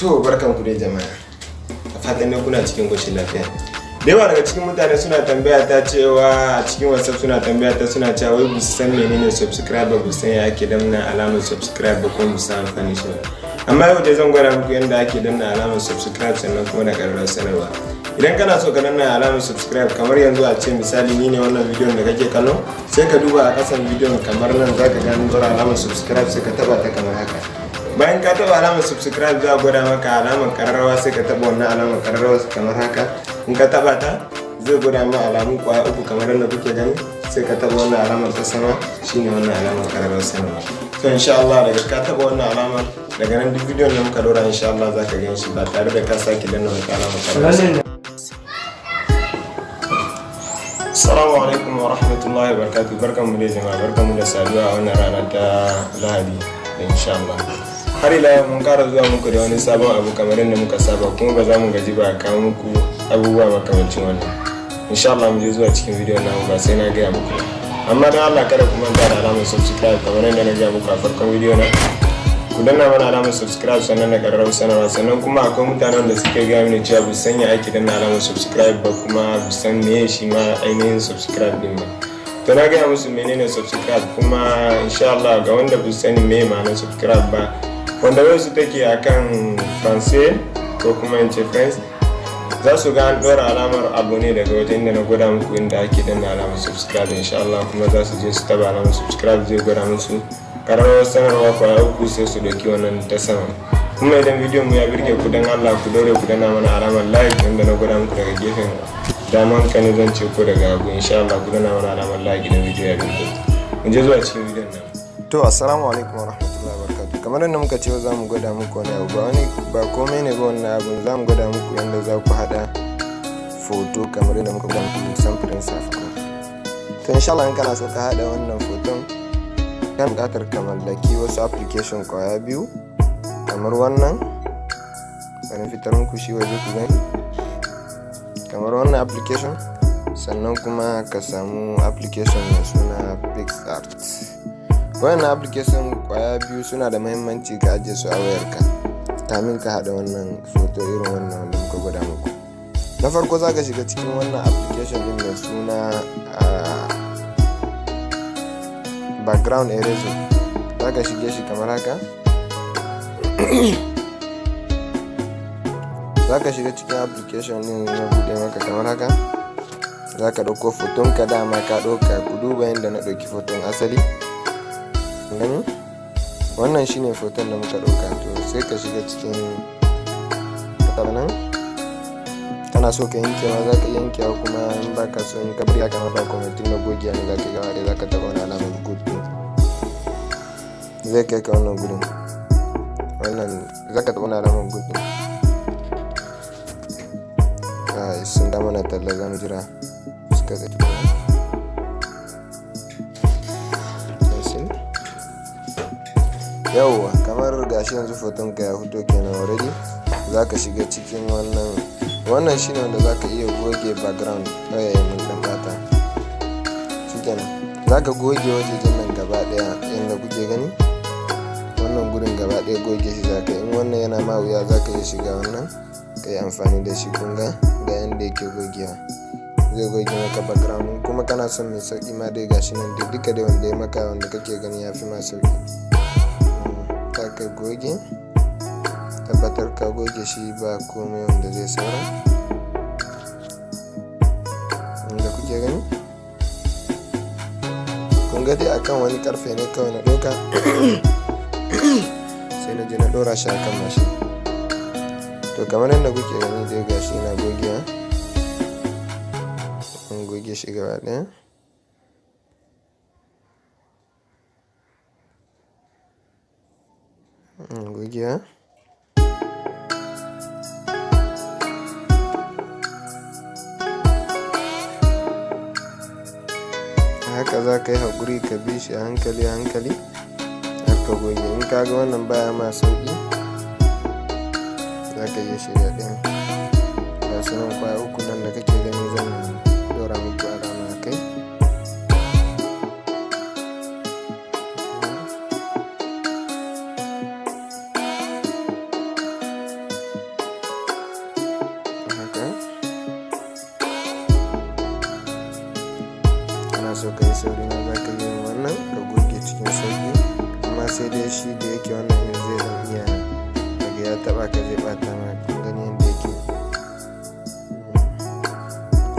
To barkanku dai jama'a. Da fatan dai kuna cikin ƙoshin lafiya. Da yawa daga cikin mutane suna tambaya ta cewa a cikin WhatsApp, suna tambaya ta, suna cewa wai su san menene subscribe ba, su san ya ake danna alamar subscribe ba, kuma su san amfani shi ba. Amma yau dai zan gwada muku yadda ake danna alamar subscribe sannan kuma da ƙararrawar sanarwa. Idan kana so ka danna alamar subscribe, kamar yanzu a ce misali ni ne wannan bidiyon da kake kallo, sai ka duba a kasan bidiyon, kamar nan zaka ga an ɗora alamar subscribe, sai ka taba ta kamar haka. Bayan ka taba alamar subscribe, za a gwada maka alamar kararrawa, sai ka taba wannan alamar kararrawa kamar haka. In ka taba ta, zai gwada ma alamun kwaya uku kamar yadda kuke gani, sai ka taba wannan alamar ta sama, shine wannan alamar kararrawar sanarwa. To insha Allah daga ka taba wannan alamar, daga nan duk bidiyon da muka dora, insha Allah za ka gan shi ba tare da ka sake danna wata alamar kararrawar sanarwa. Assalamu alaikum wa rahmatullahi wa barakatuh. Barkanmu da jama'a, barkanmu da saduwa a wannan rana ta Lahadi da insha Allah. Har ila yau mun kara zuwa muku da wani sabon abu kamar yadda muka saba, kuma ba za mu gaji ba a kawo muku abubuwa makamancin wannan. Insha Allah mu je zuwa cikin bidiyon namu, ba sai na gaya muku ba. Amma don Allah kada ku manta da alamar subscribe kamar yadda na gaya muku a farkon bidiyo na. Ku danna mana alamar subscribe sannan da ƙararrawar sanarwa. Sannan kuma akwai mutanen da suke gaya mini cewa ba san ya ake danna alamar subscribe ba, kuma ba san meye shi ma ainihin subscribe din ba. To na gaya musu menene subscribe, kuma insha Allah ga wanda ba sani meye ma'anar subscribe ba, wanda wasu take akan French ko kuma in ce French, za su ga an ɗora alamar abu ne daga wajen inda na gwada muku inda ake danna alamar subscribe, insha Allah kuma za su je su taba alamar subscribe, zai gwada musu kararrawar sanarwa kwaya uku, sai su ɗauki wannan ta sama. Kuma idan bidiyon mu ya birge ku, dan Allah ku daure ku danna mana alamar like wanda na gwada muku daga gefen daman ka ne zan ce ko daga hagu. Insha Allah ku danna mana alamar like idan bidiyo ya birge ku. Mu je zuwa cikin bidiyon nan. To assalamu alaikum wa rahmatullahi wa barakatuh. Kamar yadda muka ce za mu gwada muku wani abu, ba wani ba komai ne ba wannan abun, za mu gwada muku yadda za ku haɗa foto kamar yadda muka gwada muku samfurin sa farko. To insha Allah in kana so ka haɗa wannan foton, kana buƙatar ka mallaki wasu application kwaya biyu kamar wannan. Bari fitar muku shi waje ku gani. Kamar wannan application, sannan kuma ka samu application mai suna PicsArt. Wayannan application kwaya biyu suna da mahimmanci ka ajiye su a wayarka kamin ka haɗa wannan foto irin wannan wanda muka gwada muku. Na farko za ka shiga cikin wannan application din mai suna background eraser. Za ka shige shi kamar haka. Za ka shiga cikin application din, ya buɗe maka kamar haka. Za ka ɗauko foton ka, dama ka ɗauka. Ku duba yadda na ɗauki foton asali. Gani, wannan shine foton da muka ɗauka. To sai ka shiga cikin nan, kana so ka yanke ma za ka yankewa, kuma in ba ka so, in ka bari haka ma ba komai, tun da gogiya ne za ka gama dai. Za ka taɓa wani alamar good din, zai kai ka wannan gurin. Wannan za ka taɓa wani alamar good din. Sun da mana talla, za mu jira suka zai tukuna. Cancel. Yauwa, kamar gashi yanzu foton ka ya fito kenan already. Za ka shiga cikin wannan. Wannan shine wanda za ka iya goge background. Mun dan bata. Shikenan, za ka goge wajejen nan gaba daya yadda kuke gani. Wannan gurin gaba daya goge shi za ka. In wannan yana ma wuya, za ka iya shiga wannan ka yi amfani da shi. Kun ga, ga yanda yake gogewa, zai goge maka background. Kuma kana son mai sauki ma dai, gashi nan dai, duka dai wanda ya maka, wanda kake gani ya fi ma sauki, za ka goge. Tabbatar ka goge shi, ba komai wanda zai saura inda kuke gani. Kun ga dai akan wani karfe ne kawai na ɗauka, sai na je na ɗora shi akan mashin. To kamar yadda kuke gani dai, gashi na gogewa, an goge shi gaba ɗaya. Gogewa. Haka za ka yi haƙuri ka bi shi a hankali a hankali har ka goge. In ka ga wannan baya ma sauƙi, za ka iya shiga ɗayan. Ga su nan kwaya uku nan da kake gani, zan ɗora muku alama a kai. Sai dai shi da yake wannan ɗin zai ɗan iya daga ya taɓa ka zai ɓata ma. Kun gani yadda yake?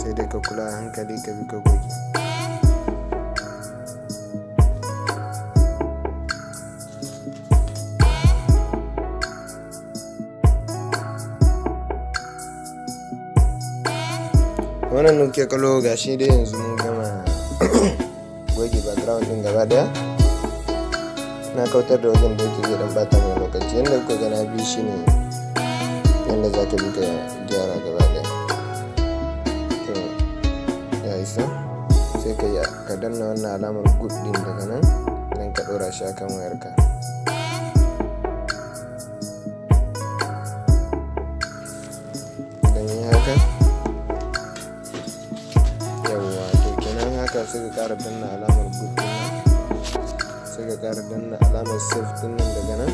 Sai dai ka kula a hankali ka bi ka goge. Wannan nuke kallo, gashi dai yanzu mun gama goge background din gaba daya. Na kautar da wajen da yake zai dan bata mai lokaci. Yadda kuka ga na bi shi ne yadda za ka bi ka gyara gaba daya. To, ya isa. Sai ka yi ka danna wannan alamar good din daga nan don ka ɗora shi akan wayarka. Idan yi haka, yawwa, to kenan haka sai ka ƙara danna alamar good din nan, sai ka ƙara danna alamar save din nan daga nan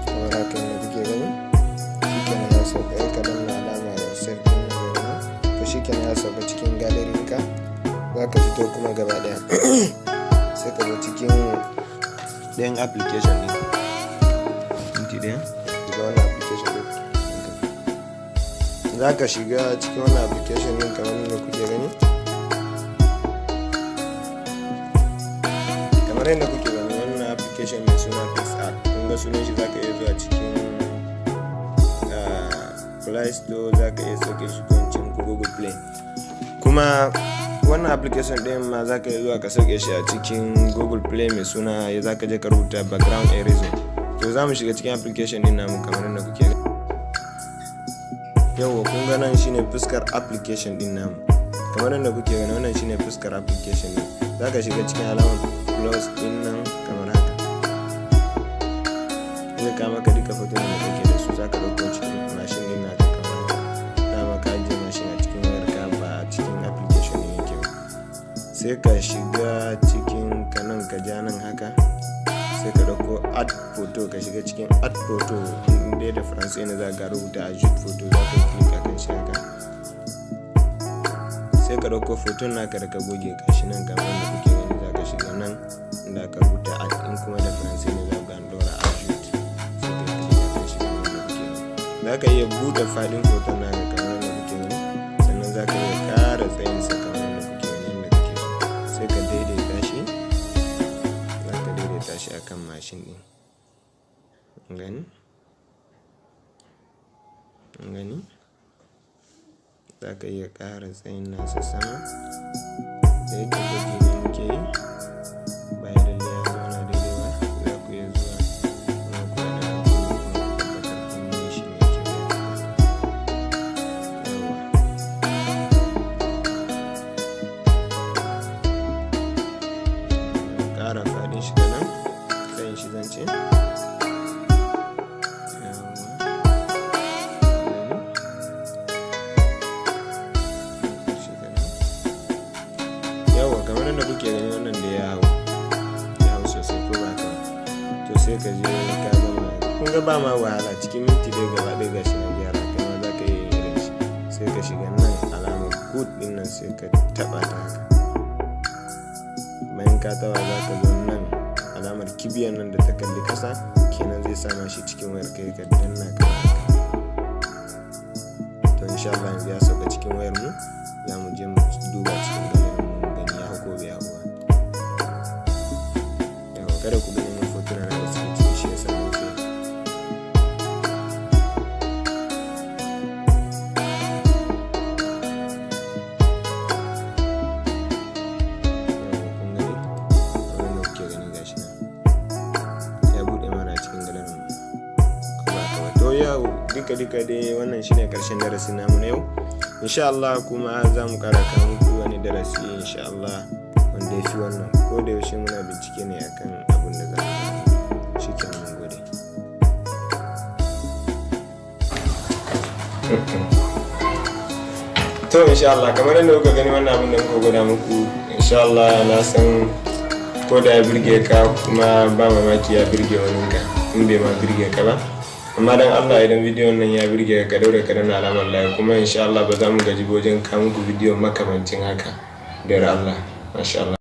kamar haka yadda kuke gani. Shikenan, ya sauka. Ka danna alamar save din nan daga nan. To, shikenan, ya sauka cikin gallery ka. Za ka fito kuma gaba ɗaya, sai ka zo cikin Ɗayan application ɗin. Minti ɗaya. Shiga wannan application ɗin. Za ka shiga cikin wannan application ɗin kamar yadda kuke gani. Kamar yadda kuke gani, wannan application mai suna PicsArt, kun ga sunan shi. Za ka iya zuwa cikin Play Store, za ka iya sauke shi, ko in ce muku Google Play. Kuma wannan application ɗin ma za ka iya zuwa ka sauke shi a cikin Google Play mai suna, za ka je ka rubuta Background Eraser. To, za mu shiga cikin application ɗin namu kamar yadda kuke gani. Yauwa, kun ga nan shine fuskar application ɗin namu. Kamar yadda kuke gani, wannan shine fuskar application ɗin. Za ka shiga cikin alamar plus ɗin nan kamar haka. Zai kawo maka duka fotunan da kake da su. Za ka ɗauko cikin mashin ɗin naka kamar haka. Dama ka ajiye mashin a cikin wayarka, ba a cikin application ɗin yake ba. Sai ka shiga cikin ka nan, ka ja nan haka, sai ka ɗauko add photo. Ka shiga cikin add photo, in dai da Faransai ne za ka rubuta ajout photo. Za ka yi click akan shi haka, sai ka ɗauko photon naka da ka goge. Gashi nan kamar yadda kuke gani. Za ka shiga nan inda aka rubuta add, in kuma da Faransai ne za ka ga an ɗora ajout. Sai ka click akan shi kamar yadda kuke gani. Za ka iya buɗe faɗin photon naka kamar yadda kuke gani, sannan za ka iya ƙara tsayinsa kamar yadda kuke gani, yadda kake so. Sai ka daidaita shi, za ka daidaita shi akan mashin ɗin. Gani gani, za ka iya ƙara tsayin nasa sama. Da yake gwaji ne muke yi, ba ya lalle ya zauna daidai ba. Za ku iya zuwa kuma ku haɗa ku kuma ku tabbatar kun yi shi mai kyau ya fita. Yawwa. Ƙara faɗin shi kaɗan, tsayin shi zan ce. Yawwa. Gani? Shi kaɗan. Yawwa, kamar yadda kuke gani, wannan da ya hau, ya hau sosai, ko ba haka ba? To, sai ka je ka gama. Kun ga ba ma wahala, cikin minti ɗaya gaba ɗaya gashi na gyara. Kai ma za ka iya yin irin shi. Sai ka shiga nan alamar good ɗin nan, sai ka taɓa ta haka. Bayan ka taɓa, za ka zo nan alamar kibiyar nan da ta kalli ƙasa kenan, zai sama shi cikin wayar kai, ka danna kamar haka. To, insha Allah yanzu ya sauka cikin wayar mu. Za mu je mu duba cikin gallery mu, mu gani ya hau ko bai hau ba. Yawwa, kada ku gani mun fotuna na da suke ciki, shi yasa na rufe. Yawwa, kun gani kamar yadda kuke gani, gashi nan ya buɗe mana a cikin gallery mu, ko ba haka ba? To, yau duka duka dai wannan shine karshen darasin namu na yau. Insha Allah kuma za mu ƙara kawo muku wani darasi insha Allah wanda ya fi wannan. Ko da yaushe muna bincike ne akan abin da za mu yi. Shikenan, mun gode. To, insha Allah kamar yadda kuka gani, wannan abin da muka gwada muku, insha Allah na san ko da ya birge ka, kuma ba mamaki ya birge waninka in bai ma birge ka ba. Amma dan Allah, idan bidiyon nan ya birge ka, ka daure ka danna alamar like. Kuma insha Allah ba za mu gaji ba wajen kawo muku bidiyo makamancin haka. Da Allah, masha Allah.